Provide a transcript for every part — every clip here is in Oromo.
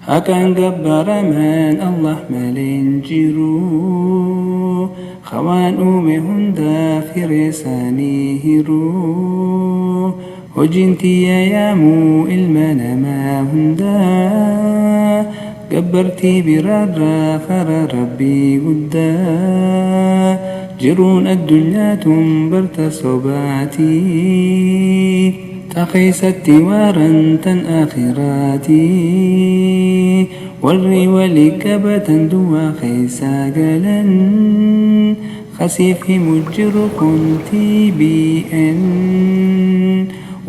Haqaan gabbaramaan Allah malee hin jiru. Ka waan uume hundaaf hiree isaanii hiru. Hojiin tiyya yaamuu ilma namaa hundaa. Gabbartii biraarraa karaa Rabbii guddaa. Jiruun addunyaa tun barta sobaati. Ta keeysatti waaran tan aakhiraati. Warri wali qabatan duwwaa keeysa galan. Ka siif himu jiru kun TBN.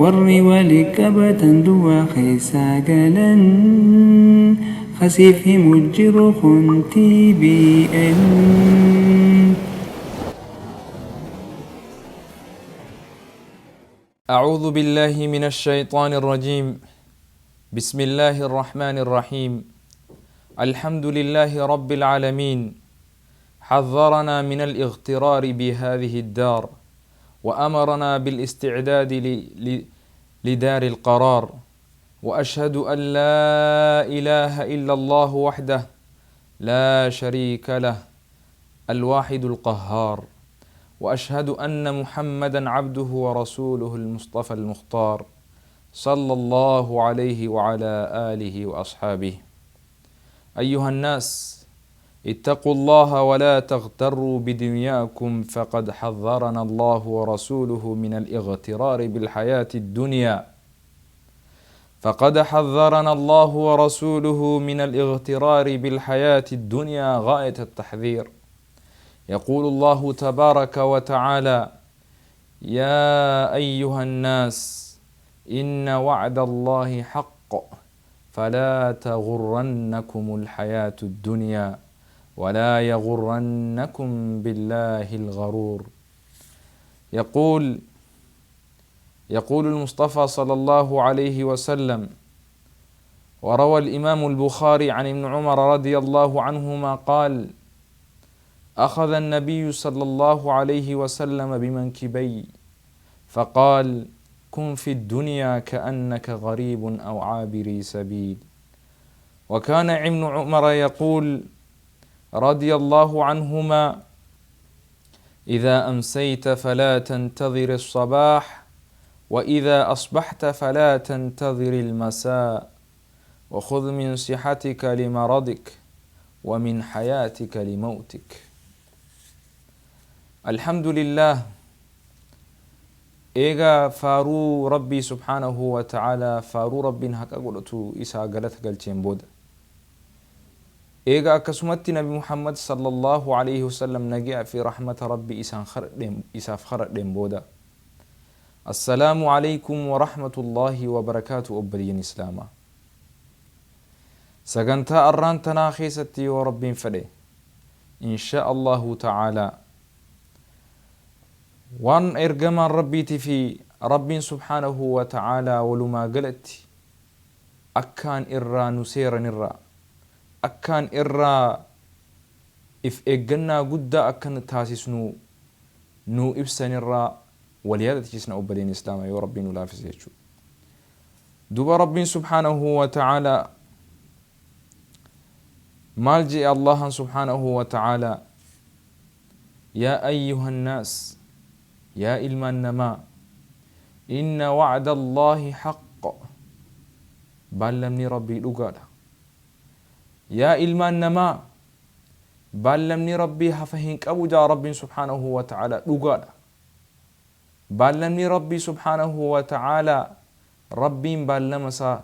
Warri wali qabatan duwwaa keeysa galan. Ka siif himu jiru kun TBN. أعوذ بالله من الشيطان الرجيم. بسم الله الرحمن الرحيم. الحمد لله رب العالمين. حذرنا من الاغترار بهذه الدار، وأمرنا بالاستعداد لدار القرار. وأشهد أن لا إله إلا الله وحده لا شريك له الواحد القهار، وأشهد أن محمدا عبده ورسوله المصطفى المختار، صلى الله عليه وعلى آله وأصحابه. أيها الناس، اتقوا الله ولا تغتروا بدنياكم، فقد حذرنا الله ورسوله من الاغترار بالحياة الدنيا، فقد حذرنا الله ورسوله من الاغترار بالحياة الدنيا غاية التحذير. يقول الله تبارك وتعالى: يا أيها الناس، إن وعد الله حق، فلا تغرنكم الحياة الدنيا ولا يغرنكم بالله الغرور. يقول المصطفى صلى الله عليه وسلم، وروى الإمام البخاري عن ابن عمر رضي الله عنهما قال: أخذ النبي صلى الله عليه وسلم بمنكبي فقال: كن في الدنيا كأنك غريب أو عابري سبيل. وكان ابن عمر يقول رضي الله عنهما: إذا أمسيت فلا تنتظر الصباح، وإذا أصبحت فلا تنتظر المساء، وخذ من صحتك لمرضك ومن حياتك لموتك. الحمد لله. Eega faaruu Rabbii subhaanahu wa ta'aalaa, faaruu Rabbiin haqa godhatu isaa galata galcheen booda, eega akkasumatti Nabi Muhammad sallallahu alayhi wasallam nagi'a fi rahmata Rabbii isaan isaaf kadhadheen booda, assalaamu alaykum wa rahmatullahi wa barakaatu. Obboleeyyan Islaamaa, sagantaa arraan tanaa keessatti, yoo Rabbiin fedhe, insha Allahu ta'aalaa, waan ergamaan Rabbiitii fi Rabbiin subhaanahu wa ta'aalaa walumaa galatti akkaan irraa nu seeranirraa, akkaan irraa if eeggannaa guddaa akkan taasisnu nu ibsanirraa wal yaadachiisna, obboleen Islaama, yoo Rabbiin nu laafise jechuudha. Duuba Rabbiin subhaanahu wa ta'aalaa maal je'e? Allahan subhaanahu wa ta'aalaa: "Yaa ayyuha nnaas, yaa ilmaan namaa, inna wacda Allaahi haqq." Baallamni Rabbii dhugaadha. Yaa ilmaan namaa, baallamni Rabbii hafa hin qabu jaa Rabbiin subhaanahu wa ta'aalaa. Dhugaadha baallamni Rabbii subhaanahu wa ta'aalaa. Rabbiin baallama isaa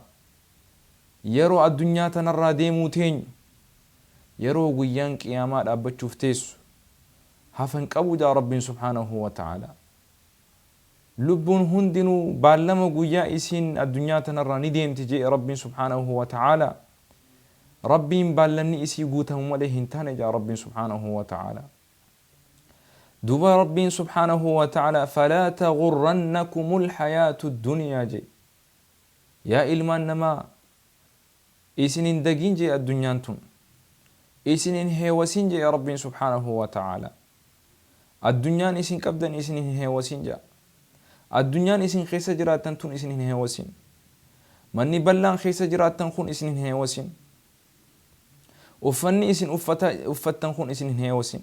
yeroo addunyaa tanarraa deemuu teenyu, yeroo guyyaan qiyaamaa dhaabbachuuf teessu, hafa hin qabu jaa Rabbiin subhaanahu wa ta'aalaa. Lubbuun hundinuu baallama guyyaa isiin addunyaa tanarraa ni deemti jee Rabbiin subhaanahu wa ta'aalaa. Rabbiin baallamni isii guutamu malee hin taane jaa Rabbiin subhaanahu wa ta'aalaa. Duuba Rabbiin subhaanahu wa ta'aalaa: "Falaa tagurrannakumul hayaatu dunyaa" jee. Yaa ilmaan namaa, isin hin dagin jee addunyaan tun, isin hin heewasin jee Rabbiin subhaanahu wa ta'aalaa. Addunyaan isin qabdan isin hin heewasin jaa. Addunyaan isin keessa jiraattan tun isin hin heewasin. Manni bal'aan keessa jiraattan kun isin hin heewasin. Uffanni isin uffattan kun isin hin heewasin.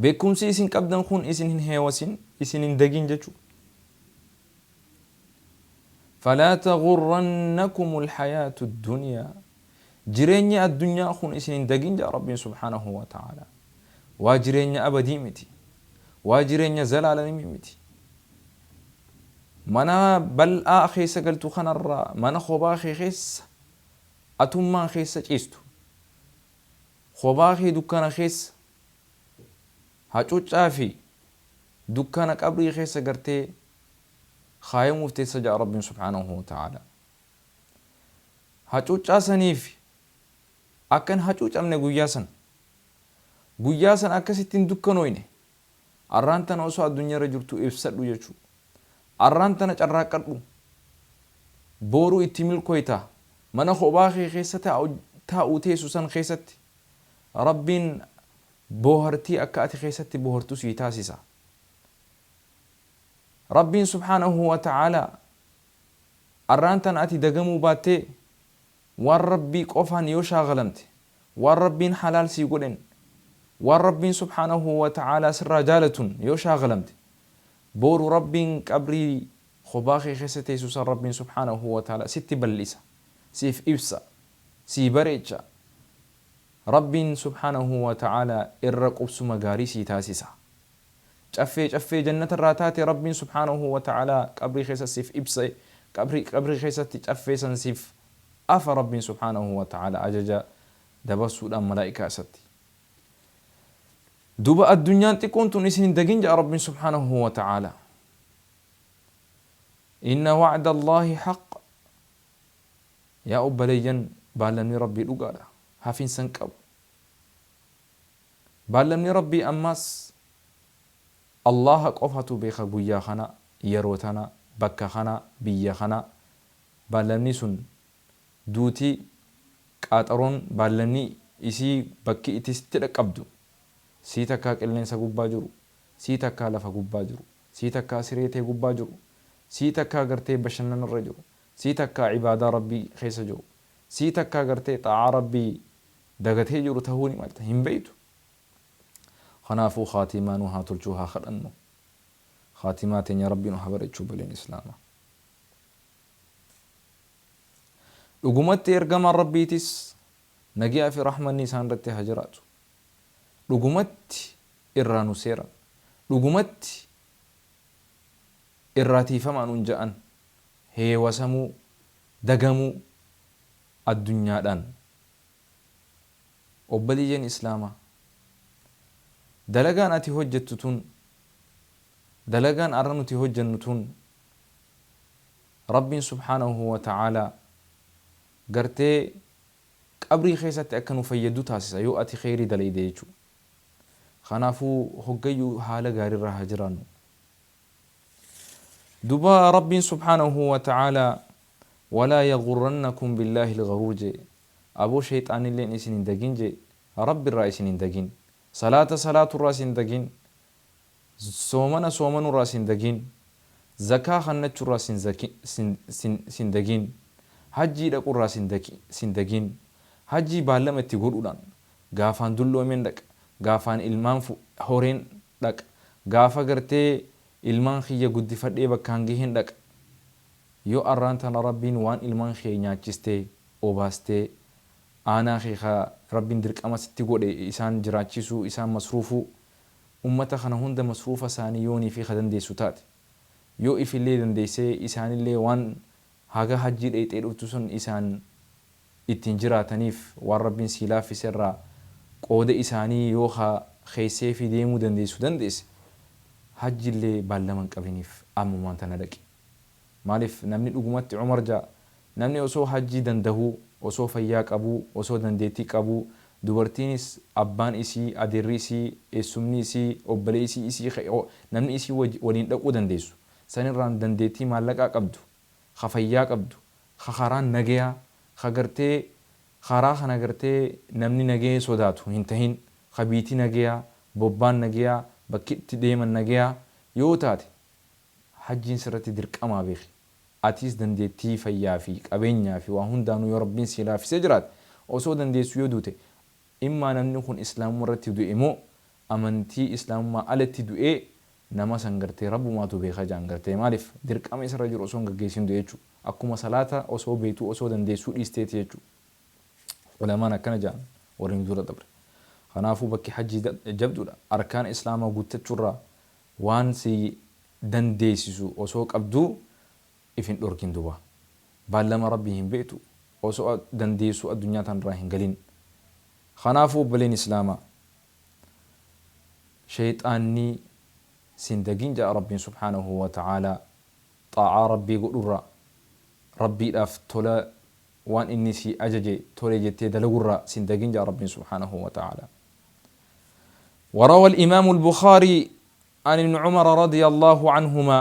Beekumsi isin qabdan kun isin hin heewasin, isin hin dagin jechuudha. Falaa taghurrannakum alhayaatu ddunyaa, jireenyi addunyaa kun isin hin dagin jedha Rabbiin subhaanahu wa ta'aalaa. Waa jireenya abadii miti. Waa jireenya zalaalamii miti. Mana bal'aa keessa galtu kanarraa mana kophaa kee keessa atummaan keessa ciistu, kophaa kee dukkana keessa hacuuccaa fi dukkana qabrii keessa gartee kaayamuuf teessa ja'a Rabbiin subhaanahu wa ta'aalaa. Hacuuccaa saniif akka hin hacuucamne guyyaa san, guyyaa san akka sitti hin dukkanooyne, arraan tana osoo addunyaarra jirtu ibsadhu jechuu. Arraan tana carraaqqadhu. Booruu itti milkooyta. Mana kophaa kee keessa taa'uu teessu san keessatti Rabbiin boohartii akka ati keessatti boohartu sii taasisa. Rabbiin subhaanahu wa ta'aalaa arraan tana ati dagamuu baattee waan Rabbii qofaan yoo shaaghalamte, waan Rabbiin halaal sii godhen, waan Rabbiin subhaanahu wa ta'aalaa sirraa jaalatun yoo shaaghalamte, booru Rabbiin qabrii khobaa kee keessa teessu san Rabbiin subhaanahu wa ta'aalaa sitti bal'isa, siif ibsa, sii bareecha. Rabbiin subhaanahu wa ta'aalaa irra qubsuma gaarii sii taasisa. Caffee caffee jannata irraa taate Rabbiin subhaanahu wa ta'aalaa qabrii keessa siif ibsa, qabrii keessatti caffee san siif afa Rabbiin subhaanahu wa ta'aalaa ajaja dabarsuudhaan malaa'ikaa isatti. Duuba addunyaan xiqqoon tun isin hin dagin jedha Rabbiin subhaanahu wa ta'aalaa. Inna wa'da Allaahi haqq. Yaa obboleeyyan, baallamni Rabbii dhugaadha. Hafiinsa hin qabu. Baallamni Rabbii ammaas Allaaha qofatu beeka guyyaa kana, yeroo tana, bakka kana, biyya kana baallamni sun duuti qaaxaroon baallamni isii bakki itti sitti dhaqqabdu sii takkaa qilleensa gubbaa jiru, sii takkaa lafa gubbaa jiru, sii takkaa siree tee gubbaa jiru, sii takkaa gartee bashannanarra jiru, sii takkaa ibaadaa Rabbii keessa jiru, sii takkaa gartee xaa'aa Rabbii dagatee jiru tahuu ni malta hin beeytu. Kanaafuu khaatimaa nu haa tolchuu haa kadhannu. Khaatimaa teenya Rabbi nu haa bareechu obboleen Islaama. Dhugumatti ergamaan Rabbiitis nagiyaa fi rahmanni isaan irratti haa jiraatu. Dhugumatti irraa nu seeran. Dhugumatti irraa tiifamaa nuun ja'an. Heewasamuu, dagamuu addunyaadhaan. Obboleeyyan Islaamaa! Dalagaan ati hojjattu tun, dalagaan arra nuti hojjannu tun, Rabbiin subhaanahu wa ta'aalaa gartee qabrii keessatti akka nu fayyaddu taasisa yoo ati kheyrii dalayde jechu. Kanaafuu hoggayyuu haala gaariirra haa jiraannu. Duba Rabbiin subhaanahu wa ta'aalaa walaa yaghurrannakum billaahil gharuur jee. Aboo sheyxaanilleen isin hin dagin jee. Rabbirraa isin hin dagin. Salaata salaaturraa isin hin dagin. Soomana soomanurraa isin hin dagin. Zakaa kannachurraa sin dagin. Hajjii dhaqurraa sin dagin. Hajjii baallama itti godhuudhaan gaafaan dulloomeen dhaqa, gaafaan ilmaan horeen dhaqa, gaafa gartee ilmaan kiyya guddifadhee bakkaan gaheen dhaqa. Yoo arraan tana Rabbiin waan ilmaan kee nyaachistee, obaastee, aanaa kee ka Rabbiin dirqama sitti godhe isaan jiraachisuu, isaan masruufuu, ummata kana hunda masruufa isaanii yoonii fi ka dandeessu taate, yoo ifillee dandeessee isaanillee waan haga hajjii dheyxee dhuftu sun isaan ittiin jiraataniif waan Rabbiin sii laaffise irraa qooda isaanii yoo ka keesseefii deemuu dandeessu dandeesse, hajjillee baallama hin qabiniif ammumaan tana dhaqi. Maaliif namni dhugumatti Umar ja'a, namni osoo hajjii dandahuu, osoo fayyaa qabuu, osoo dandeettii qabuu, dubartiinis abbaan isii, adeerri isii, eessumni isii, obboleessi isii namni isii waliin dhaquu dandeessu sanirraan dandeettii maallaqaa qabdu, ka fayyaa qabdu, ka karaan nageyaa, ka gartee karaa kana gartee namni nagaya sodaatu hin tahin, ka biiti nageyaa, bobbaan nageyaa, bakki itti deeman nageyaa yoo taate hajjiin sirratti dirqamaa beeki. Atiis dandeettii fayyaa fi qabeenyaa fi waa hundaanuu yoo Rabbiin sii laaffisee jiraate Osoo dandeessu yoo duute, immaa namni kun islaamummaa irratti du'e moo amantii islaamummaa alatti du'ee, nama san gartee Rabbumaatu beeka ja'an gartee. Maaliif? Dirqama isarra jiru osoo hin gaggeessin du'e jechuudha. Akkuma salaata osoo beektuu osoo dandeessuu dhiisteeti jechuudha. Ulamaan akkana ja'an warri nu dura dabre. Kanaafuu bakki hajjii jabduudha. Arkaana islaamaa guuttachuurraa waan si dandeessisu osoo qabduu if hin dhorkin duba. Baallama Rabbii hin beektu, osoo dandeessuu addunyaa tanarraa hin galin. Kanaafuu obboleen islaamaa, sheyxaanni sin dagin ja'a Rabbiin subhaanahu wa ta'aalaa xaa'aa Rabbii godhurraa, Rabbiidhaaf tola waan inni si ajaje tole jettee dalagurraa sin dagin ja'a Rabbiin subhaanahu wa ta'aalaa. وروى الإمام البخاري عن ابن عمر رضي الله عنهما.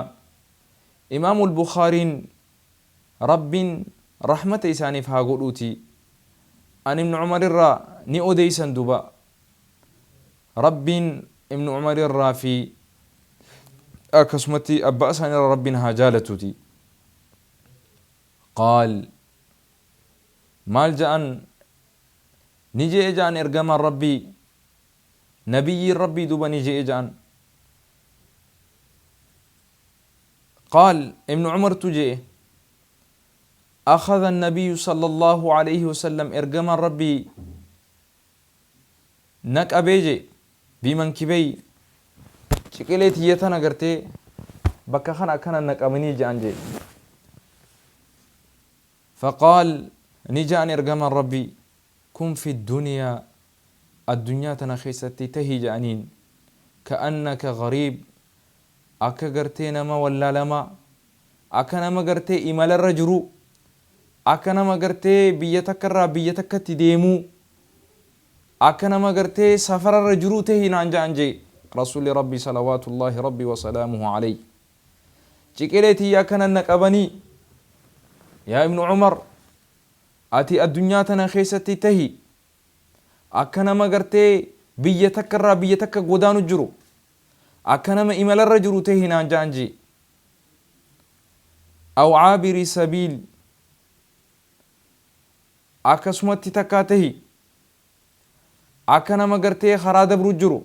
إمام البخاري رب رحمة إسانيف haa godhuuti عن ابن عمر irraa ni odeysan duba. Rabbiin ibnu Umar irraa fi akkasumatti abbaa isaanii irraa Rabbiin haa jaalatuuti. Qaal, maal ja'an? Ni je'e ja'an ergamaan Rabbii, nabiyyiin Rabbii duba ni je'e ja'an. Qaal, ibnu Umartu je'e, akhadha annabiyyu sallallahu alayhi wasallam, ergamaan Rabbii na qabee je'e, bimankibey, ciqilee tiyya tana gartee bakka kana akkana na qabanii je'an je'e. Faqaal, ni ja'an ergamaan Rabbii, kun fi duniyaa, addunyaa tana keessatti tahi ja'aniin, ka'annaka gariib, akka gartee nama wallaalamaa, akka nama gartee imalarra jiruu, akka nama gartee biyya takka irraa biyya takkatti deemuu, akka nama gartee safararra jiruu tahi naan ja'an je'e Rasuulli Rabbii salawaatullaahi Rabbii wasalaamuhu alayhi. Ciqilee tiyya akkana na qabanii, yaa ibnu Umar, ati addunyaa tana keessatti tahi akka nama gartee biyya takka irraa biyya takka godaanu jiru, akka nama imalarra jiru tahi naan ja'an je'e. Aw caabiri sabiil, akkasumatti takkaa tahi akka nama gartee karaa dabru jiru,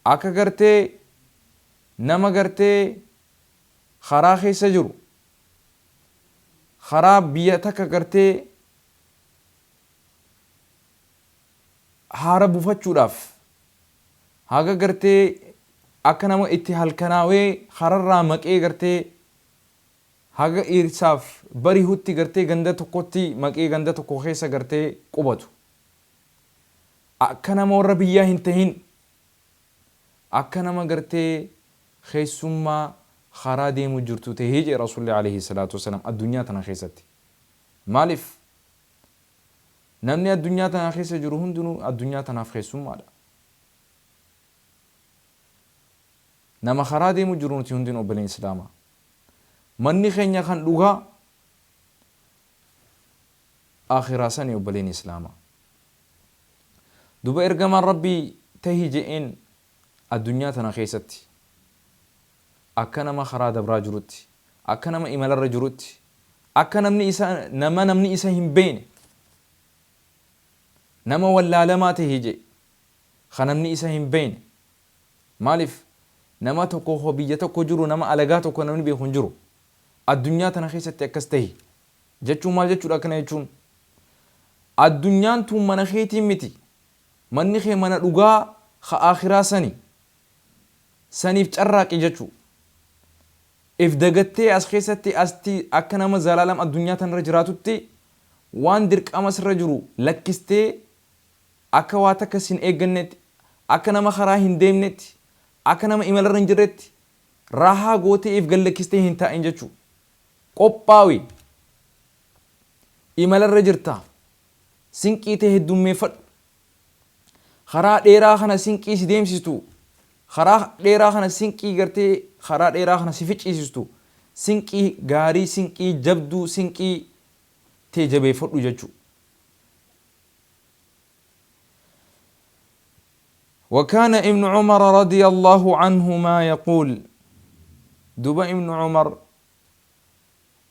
akka gartee nama gartee karaa keessa jiru, karaa biyya takka gartee haara bufachuudhaaf haga gartee akka nama itti halkanaawee kararraa maqee gartee haga isaaf barihutti gartee ganda tokkotti maqee ganda tokko keessa gartee qubatu, akka nama warra biyyaa hin tahin, akka nama gartee keessummaa karaa deemu jirtu tahii jee Rasuulli alayhi salaatu wasalaam addunyaa tana keessatti. Maaliif? Namni addunyaa tana keessa jiru hundinuu addunyaa tanaaf keessummaadha. Nama karaa deemu jiru nuti hundinuu, obboleen islaamaa. Manni keenya kan dhugaa akhiraa sani, obboleen islaamaa. Duba ergamaan Rabbii tahi je'een addunyaa tana keessatti akka nama karaa dabraa jirutti, akka nama imalarra jirutti, akka namni isa nama namni isa hin beekne, nama wallaalamaa tahi je'e, ka namni isa hin beekne. Maaliif? Nama tokko ko biyya tokko jiru, nama alagaa tokko namni beeku hin jiru. Addunyaa tana keessatti akkas tahi jechuun maal jechuudha? Akkana jechuun addunyaan tun mana keetiin miti. Manni kee mana dhugaa ka aakhiraa sani. Saniif carraaqi jechuu. If dagattee as keessatti asti akka nama zalaalam addunyaa tanarra jiraatutti waan dirqama sirra jiru lakkistee akka waa takka sin eeggannetti, akka nama karaa hin deemnetti, akka nama imalarra hin jirretti raahaa gootee if gad lakkistee hin taa'in jechuu. Qophaawi. Imalarra jirta. Sinqii tee heddummeeffadhu. Karaa dheeraa kana sinqii si deemsistu, karaa dheeraa kana sinqii gartee karaa dheeraa kana si ficciisistu, sinqii gaarii, sinqii jabduu, sinqii tee jabeeffadhu jechuu. وكان ابن عمر رضي الله عنهما يقول، duba ibnu Umar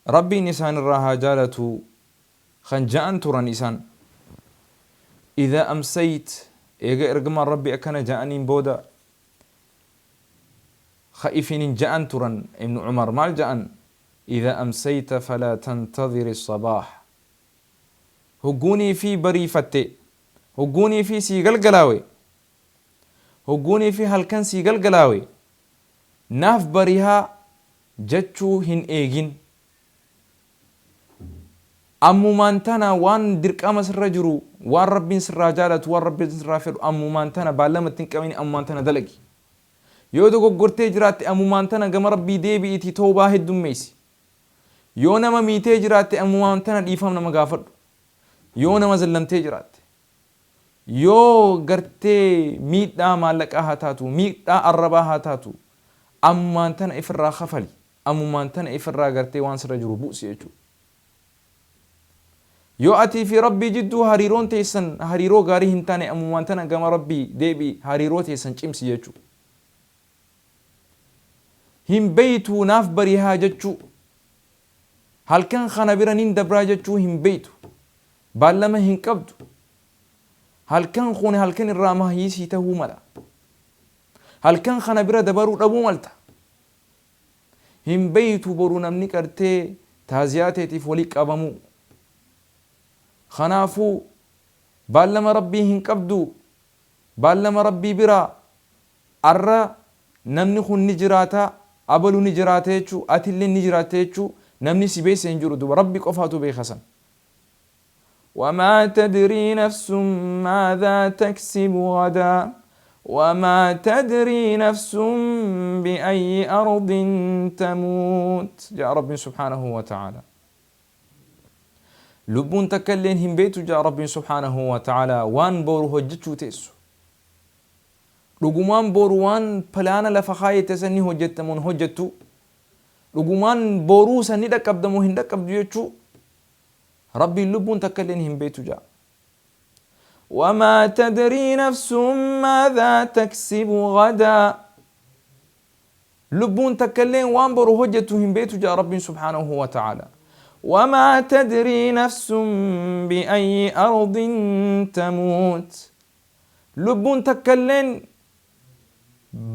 Rabbiin isaan irraa haa jaalatu. Kan ja'an turan isaan. Idhaa amsayt, eega ergamaan Rabbii akkana ja'aniin booda ka ifinin ja'an turan Ibnu Umar maal ja'an? Idhaa amsayta falaa tantadhiri sabaah. Hogguunii fi bariifatte, hogguunii fi sii galgalaawe, hogguunii fi halkan sii galgalaawe, naaf barihaa jachuu hin eegin. Ammumaan tana waan dirqama sirra jiru, waan Rabbiin sirraa jaalatu, waan Rabbiin sirraa fedhu ammumaan tana baallama itti hin qabini ammumaan tana dalagi. Yoo dogoggortee jiraatte ammumaan tana gama Rabbii deebi'iitii tawbaa heddummeessi. Yoo nama miitee jiraatte ammumaan tana dhiifama nama gaafadhu. Yoo nama zallamtee jiraatte. Yoo gartee miidhaa maallaqaa haa taatu, miidhaa arrabaa haa taatu, ammumaan tana ifirraa kafali. Ammumaan tana ifirraa gartee waan sirra jiru buusi jechuudha. Yoo atii fi Rabbii jidduu hariiroon teessan hariiroo gaarii hin taane ammumaan tana gama Rabbii deebi'i hariiroo teessan cimsi jechuudha. Hin beeytuu naaf barihaa jechuu. Halkan kana bira nin dabraa jechuu hin beeytu. Baallama hin qabdu. Halkan kun halkan irraa mahyii sii tahuu mala. Halkan kana bira dabaruu dhabuu malta. Hin beeytu boru namni qartee taaziyaa teetiif wali qabamuu. Kanaafuu baallama Rabbii hin qabdu. Baallama Rabbii biraa arra namni kun ni jiraata, abalu ni jiraata jechuu, atilleen ni jiraatta jechuu namni si beeyse hin jiru duuba Rabbi qofaatu beeka san. Wamaa tadrii nafsun maadhaa taksibu ghadaa wamaa tadrii nafsun bi'ayyi ardin tamuut ja'a Rabbiin subhaanahu wa ta'aalaa. Lubbuun takka illeen hin beektu ja'a Rabbiin subhaanahu wa ta'aalaa waan boru hojjechuu teessu. Dhugumaan boru waan pilaana lafa kaayatte san ni hojjetta moo hin hojjettu? Dhugumaan boruu san ni dhaqqabda moo hin dhaqqabdu jechuu Rabbiin lubbuun takka illeen hin beektu ja'a. Wamaa tadrii nafsun maadhaa taksibu gadaa. Lubbuun takka illeen waan boru hojjettu hin beektu ja'a Rabbiin subhaanahu wa ta'aala. Wamaa tadrii nafsun bi'ayyi ardin tamuut. Lubbuun takka illeen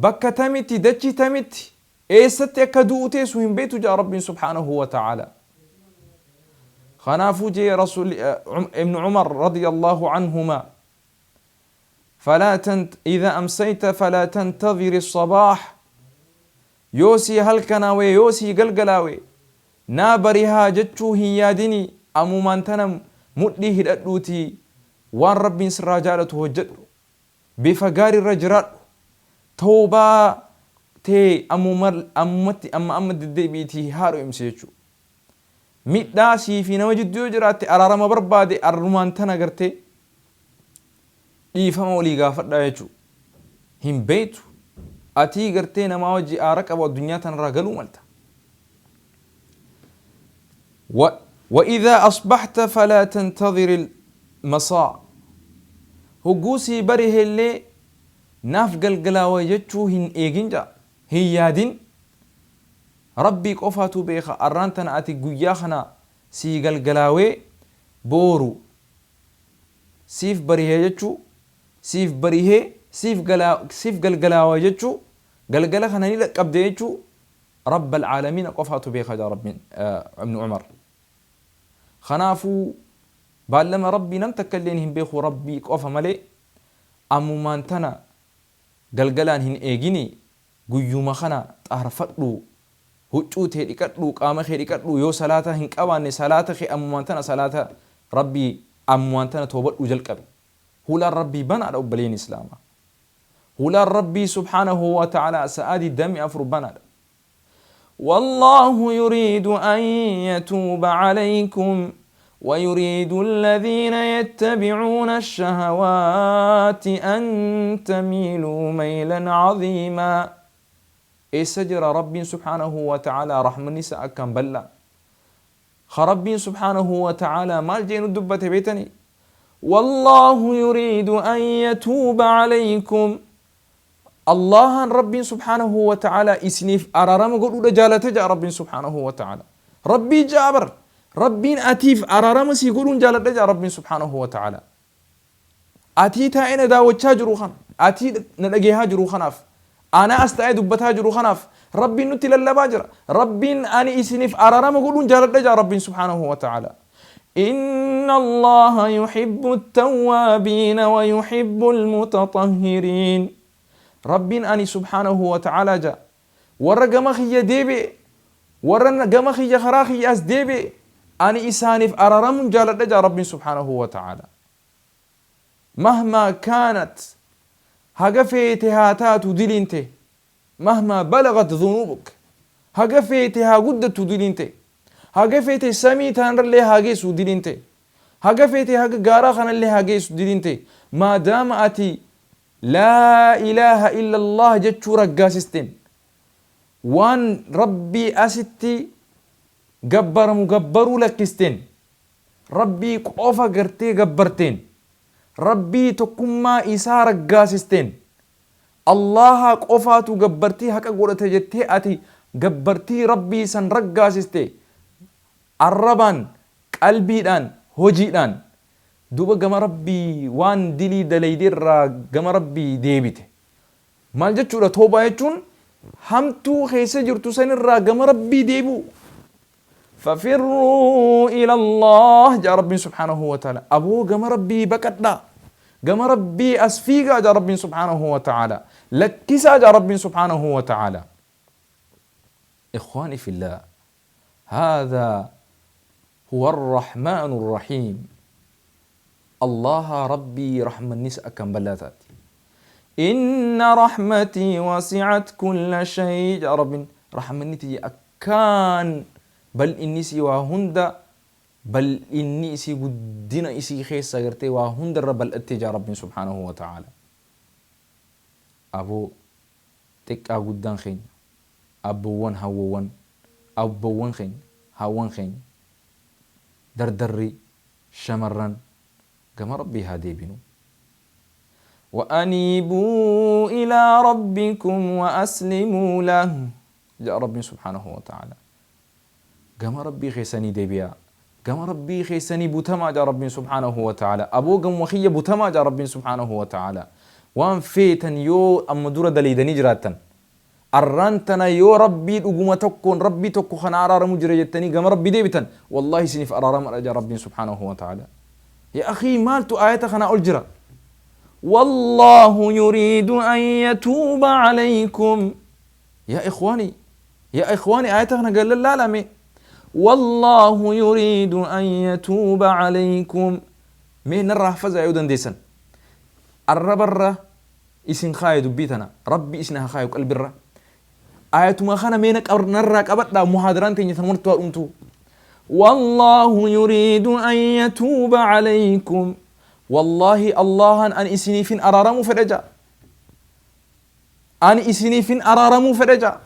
bakka tamitti dachii tamitti eessatti akka du'u teessu hin beektu ja'a Rabbiin subhaanahu wa ta'aala. Kanaafuu jee Rasuulli Ibn Umar radiyallahu anhumaa فلا تنت إذا أمسيت فلا تنتظر الصباح yoo sii halkanaawe yoo sii galgalaawe naa barihaa jechuu hin yaadini amumaan tana mudhii hidhadhuutii waan Rabbiin sirraa jaalatu hojjedhu bifa gaarirra jiraadhu tawbaa tee ammumatti amma amma deddeebi'iitii haaromsi jechuudha. Miidhaa sii fi nama jidduu yoo jiraatte araarama barbaade arrumaan tana gartee dhiifama walii gaafadhaa jechuudha. Hin beektu atii gartee namaa wajji aara qabu addunyaa tanarraa galuu malta. وإذا أصبحت فلا تنتظر المساء hogguu sii barihellee naaf galgalaawa jechuu hin eegin ja'a hin yaadin Rabbii qofaatu beeka arraan tana ati guyyaa kana sii galgalaawee booru siif barihee jechuu siif barihee siif galaa siif galgalaawa jechuu galgala kana ni dhaqqabde jechuu Rabbal aalamiina qofaatu beeka jaa Rabbiin Ibnu Umar kanaafuu baallama Rabbii nam takka illeen hin beeku Rabbii qofa malee ammumaan tana galgalaan hin eegini guyyuma kana xaharfadhuu huccuu tee dhiqadhuu qaama kee dhiqadhuu yoo salaata hin qabaanne salaata kee ammumaan tana salaata Rabbii ammumaan tana toobadhuu jalqabi hulaan Rabbii banaadha obboleeyyan islaamaa hulaan Rabbii subhaanahu wa ta'aalaa sa'aa 24 banaadha والله يريد أن يتوب عليكم ويريد الذين يتبعون الشهوات أن تميلوا ميلا عظيما eessa jira Rabbiin subhaanahu wa ta'aalaa rahmanni isaa akkaan bal'aa ka Rabbiin subhaanahu wa ta'aalaa maal jee nu dubbate beetanii wallaahu yuriidu an yatuuba alaykum Allahan Rabbiin subhaanahu wa ta'aalaa isiniif araarama godhuudha jaalate ja'a Rabbiin subhaanahu wa ta'aalaa Rabbii ja'a bar Rabbiin atiif araarama sii godhuun jaaladha jaa Rabbiin subhaanahu wa ta'ala. Atii taa'ee na daawwachaa jiru kana, atii na dhageehaa jiru kanaaf, ana as taa'ee dubbataa jiru kanaaf Rabbiin nutti lallabaa jira. Rabbiin ani isiniif araarama godhuun jaaladha jaa Rabbiin subhaanahu wa ta'ala. Inna Allaha yuhibbu at-tawwaabiina wa yuhibbu al-mutatahhiriin. Rabbiin ani subhaanahu wa ta'ala jaa warra gama kiyya deebi'e, warra gama kiyya karaa kiyya as deebi'e, ani isaaniif araaramuun jaaladha jaa Rabbiin subhaanahu wa ta'ala. Mahmaa kaanat, haga feete haa taatu diliin tee, mahmaa balagat dhunuubuk, haga feete haa guddattu diliin tee, haga feete samii tanarrallee haa geessu diliin tee, haga feete haga gaaraa kanallee haa geessu diliin tee, maadaama ati laa ilaaha illallah jechuu raggaasisteen, waan Rabbii asitti gabbaramu gabbaruu lakkisteen, Rabbii qofa gartee gabbarteen, Rabbii tokkummaa isaa raggaasisteen, Allaahaa qofaatu gabbartii haqa godhata jettee ati gabbartii Rabbii san raggaasiste arrabaan, qalbiidhaan, hojiidhaan, duuba gama Rabbii waan dilii dalayde irraa gama Rabbii deebite. Maal jechuudha tawbaa jechuun? Hamtuu keessa jirtu sanirraa gama Rabbii deebi'u. Fafirruu ila Allah jaa Rabbiin subhaanahu wa ta'ala. Aboo gama Rabbii baqadhaa. Gama Rabbii as fiigaa jaa Rabbiin subhaanahu wa ta'ala. Lakkisaa jaa Rabbiin subhaanahu wa ta'ala. Ikhwaani fillah. Haadhaa huwa ar-Rahmaanu ar-Rahiim. Allaha Rabbii rahmanni isa akkaan bal'aa taate. Inna rahmatii wasi'at kulla shay jedha Rabbiin. Rahmanni tiyya akkaan bal'inni isii waa hunda bal'inni isii guddina isii keessa gartee waa hunda irra bal'atte jedha Rabbiin subhaanahu wa ta'aala. Aboo xiqqaa guddaan keenya, abboowwan hawwowwan, abbowwan keenya, haawwan keenya, dardarri, shamarran gama Rabbii haa deebinu. Wa aniibuu ilaa rabbikum wa aslimuu lah jedha Rabbiin subhaanahu wa ta'aala. Gama Rabbii keessanii deebi'aa. Gama Rabbii keessanii butamaa jedha Rabbiin subhaanahu wa ta'aala. Aboo gamuma kiyya butamaa jedha Rabbiin subhaanahu wa ta'aala. Waan feetan yoo amma dura daleeydanii jiraattan, Arraan tana yoo Rabbii dhuguma tokkoon Rabbii tokko ka na araaramu jira jettanii gama Rabbii deebitan, wallaahi isiniif araaramadha jedha Rabbiin subhaanahu wa ta'aalaa. Ya akhii, maaltu aayata kanaa ol jira? Wallaahu yuriidu an yatuuba alaykum. Ya ikhwaani, ya ikhwaani, aayata kana gad lallaalaa mee. Wallaahu yuriidu an yatuuba alaykum. Mee narraa hafazaa yoo dandeessan. Arrabarra isin kaaye dubbii tana Rabbi isin haa kaayu qalbirra. Ayatuma kana mee narraa qabadhaa, muhaadaraan teenya tanumatti haa dhumtuu. Wallaahu yuriidu an yatuuba alaykum. Wallaahi Allahan an isiniifin araaramuu fedha ja'a. Ani isiniifin araaramuu fedha ja'a.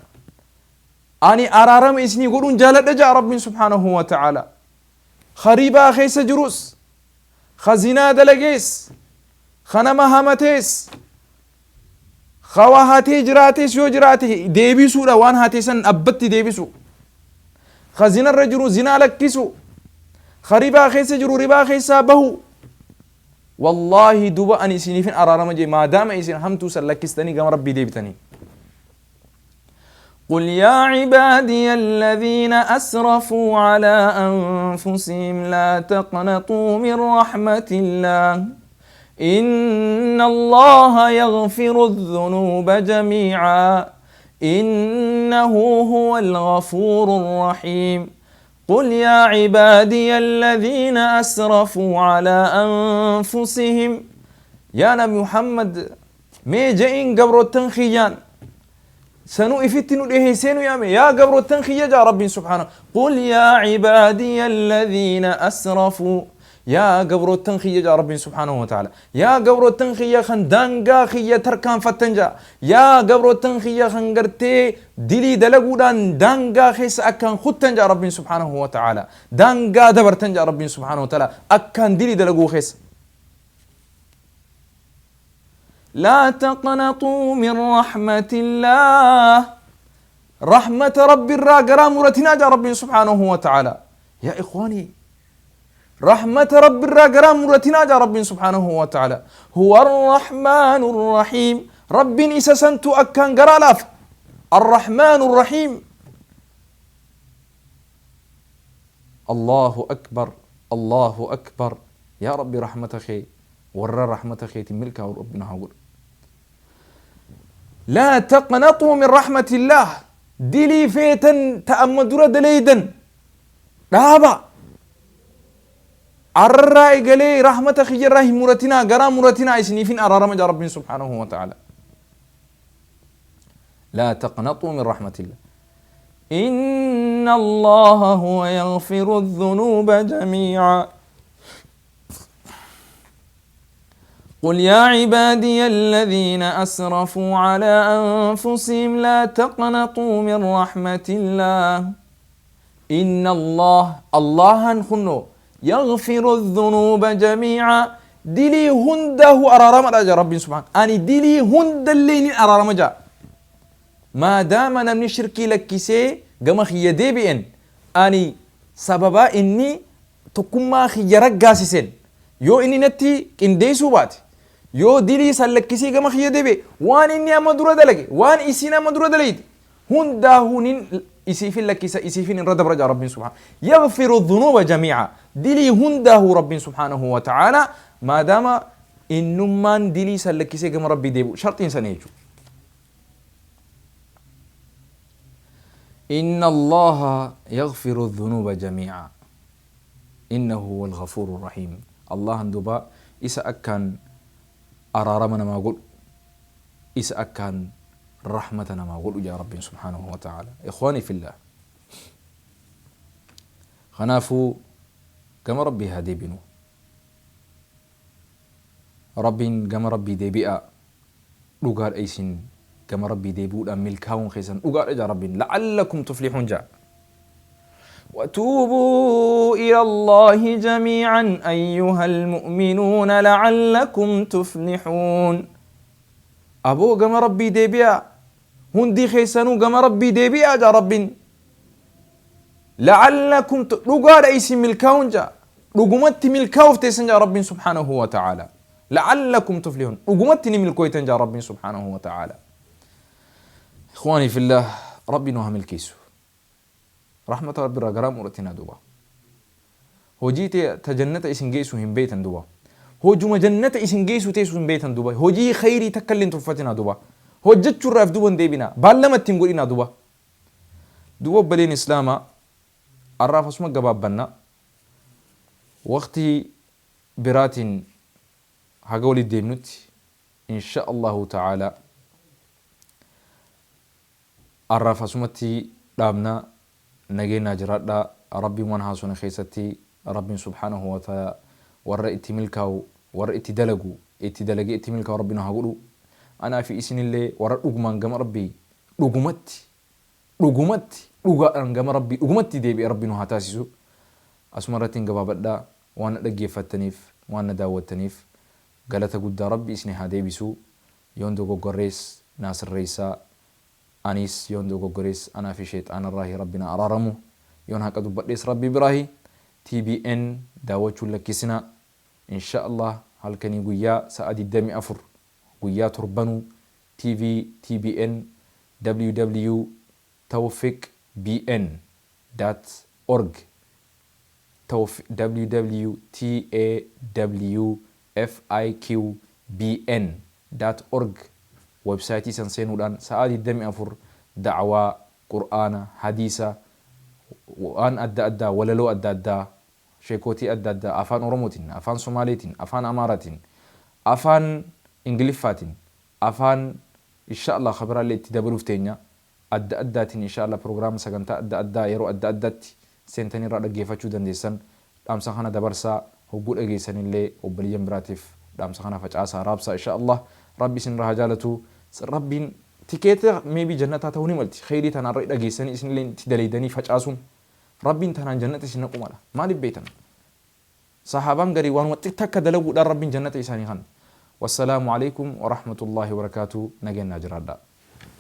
Ani araarama isinii godhuun jaaladha ja'a Rabbiin subhaanahu wa ta'ala. Ka ribaa keessa jirus, ka zinaa dalagees, ka nama hamatees, ka waa hatee jiraates yoo jiraate deebisuudha, waan hatee san abbatti deebisu. Ka zinarra jiru zinaa lakkisu. Ka ribaa keessa jiru ribaa keessaa bahu. Wallaahi duba ani isiniifin araarama jee, maadaama isin hamtuu san lakkistanii gama Rabbii deebitanii. قل يا عبادي الذين أسرفوا على أنفسهم لا تقنطوا من رحمة الله إن الله يغفر الذنوب جميعا إنه هو الغفور الرحيم. قل يا عبادي الذين أسرفوا على أنفسهم، يا نبي محمد mee je'iin gabroottan kiyyaan sanuu ifitti nu dhiheessee nu yaame, yaa gabroottan kiyya jaa Rabbiin subhaana. Qul yaa cibaadiya alladhiina asrafuu, yaa gabroottan kiyya jaa Rabbiin subhaanahu wa ta'ala, yaa gabroottan kiyya kan daangaa kiyya tarkaanfattan jaa, yaa gabroottan kiyya kan gartee dilii dalaguudhaan daangaa keessa akkaan kuttan jaa Rabbiin subhaanahu wa ta'ala, daangaa dabartan jaa Rabbiin subhaanahu wa ta'ala akkaan dilii dalaguu keessa. لا تقنطوا من رحمة الله، رحمة ربي irraa garaa muratinaa jaa Rabbiin subhaanahu wa ta'ala. Yaa ikhwaanii, rahmata Rabbi irraa garaa muratinaa jaa Rabbiin subhaanahu wa ta'ala. Huwa arrahmaanu arrahiim. Rabbiin isa santu akkaan garaa laafa. Arrahmaanu arrahiim. Allahu akbar, Allahu akbar. Yaa Rabbi, rahmata kee, warra rahmata keetiin milkaa'u Rabbi nu haa godhu. Laa taqnaxuu min rahmatillaah. Dilii feetan ta amma dura daleeydan dhaaba. Arrarraa eegalee rahmata kiyyarraa hin muratinaa, garaa muratinaa, isiniifin araarama jaa Rabbiin subhaanahu wa ta'ala. Laa taqnaxuu min rahmatillah. Inna Allaha huwa yaghfiru dhunuuba jamii'a. قل يا عبادي الذين أسرفوا على أنفسهم لا تقنطوا من رحمة الله إن الله، الله خنو، يغفر الذنوب جميعا. دلي هنده أرارم رجا ربي سبحانه. أني دلي هند اللين أرارم جا ما دام نمني شركي لكسي قام خي ديبئن. أني سببا إني تكما خي رقاسسين yoo inni natti qindeessuu baate, yoo dilii san lakkisee gama kiyya deebi'e, waan inni amma dura dalage, waan isiin amma dura dalayte hundaahuu nin isiifin lakkisa, isiifin irra dabra jaa Rabbiin subhaanahu. Yaghfiru dhunuuba jamii'a, dilii hundaahuu Rabbiin subhaanahu wa ta'aala, maadaama innummaan dilii san lakkisee gama Rabbii deebi'u. Sharxiin sana jechuudha. Inna Allaha yaghfiru dhunuuba jamii'a innahu huwal ghafuuru rahiim. Allahan duba isa akkaan araarama namaa godhu, isa akkaan rahmata namaa godhu jaa Rabbiin subhaanahu wa ta'aala. Ikhwaanii fillah, kanaafuu gama Rabbii haa deebinu. Rabbiin gama Rabbii deebi'aa, dhugaadha, isin gama Rabbii deebi'uudhaan milkaa'uun keessan dhugaadha jaa Rabbiin. La'allakum tuflixuun jaa. وتوبوا إلى الله جميعا أيها المؤمنون لعلكم تفلحون. Aboo, gama Rabbii deebi'aa, hundi keessanuu gama Rabbii deebi'aa jaa Rabbiin. La'allakum, dhugaadha isin milkaa'uun jaa, dhugumatti milkaa'uuf teessan jaa Rabbiin subhaanahu wa ta'ala. La'allakum tuflihun, dhugumatti ni milkooytan jaa Rabbiin subhaanahu wa ta'ala. Ikhwaanii fillah, Rabbi nu haa milkeessu. Rahmata Rabbi irraa garaa muratinaa duuba. Hojii ta jannata isin geessu hin beeytan duuba. Hojuma jannata isin geessu teessu hin beeytan duuba. Hojii khayrii takka illee hin tuffatinaa duuba. Hojjechuurraaf duuba hin deebinaa. Baallama ittiin godhinaa duuba. Duuba obboleen Islaamaa, har'aaf asuma gabaabbanna. Waqtii biraatiin haga walitti deemnutti, insha Allahu ta'ala, har'aaf asumatti dhaabna. Nageenyaa jiraadha. Rabbiin waan haasone keessatti, Rabbiin subhaanahu wa ta'ala warra itti milkaa'u, warra itti dalagu, itti dalagee itti milkaa'u Rabbi nu haa godhu. Anaa fi isinillee warra dhugumaan gama Rabbii dhugumatti, dhugumatti, dhugaadhaan gama Rabbii dhugumatti deebi'e Rabbi nu haa taasisu. Asuma irratti hin gabaabadha. Waan na dhaggeeffattaniif, waan na daawwattaniif galata guddaa Rabbi isin haa deebisu. Yoon dogoggorrees naa sirreessaa. Anis yoon dogoggorees anaa fi sheexaanarraahi Rabbi na araaramu. Yoon haqa dubbadhees Rabbi biraahi. TBN daawwachuun lakkisinaa. Insha Allah halkanii guyyaa sa'a 24, guyyaa torbanuu TV TBN www tawfiq bn org www tawfiqbn org websaayitii san seenuudhaan sa'a 24 da'awaa, Qur'aana, hadiisa, waan adda addaa, walaloo adda addaa, sheekootii adda addaa, afaan Oromootiin, afaan Somaaleetiin, afaan Amaaraatiin, afaan Ingiliffaatiin, afaan insha Allah kabiraallee itti dabaluuf teenya adda addaatiin, insha Allah prograama sagantaa adda addaa yeroo adda addaatti seentanii irraa dhaggeeffachuu dandeessan. Dhaamsa kana dabarsaa, hogguu dhageessanillee obboleeyyan biraatiif dhaamsa kana facaasaa, raabsaa. Insha Allah Rabbi isin irraa haa jaalatu. Rabbiin tikeeta maybe jannataa ta'uu ni malti. Kheyrii tanaan dhageessanii isinillee itti daleeydanii facaasuun Rabbiin tanaan jannata isin naqu mala. Maaliif beeytan? Sahaabaan garii waanuma takka dalaguudhaan Rabbiin jannata isaanii kan. Wassalaamu alaikum warahmatullaahi wabarakaatu. Nageenyaa jiraadhaa.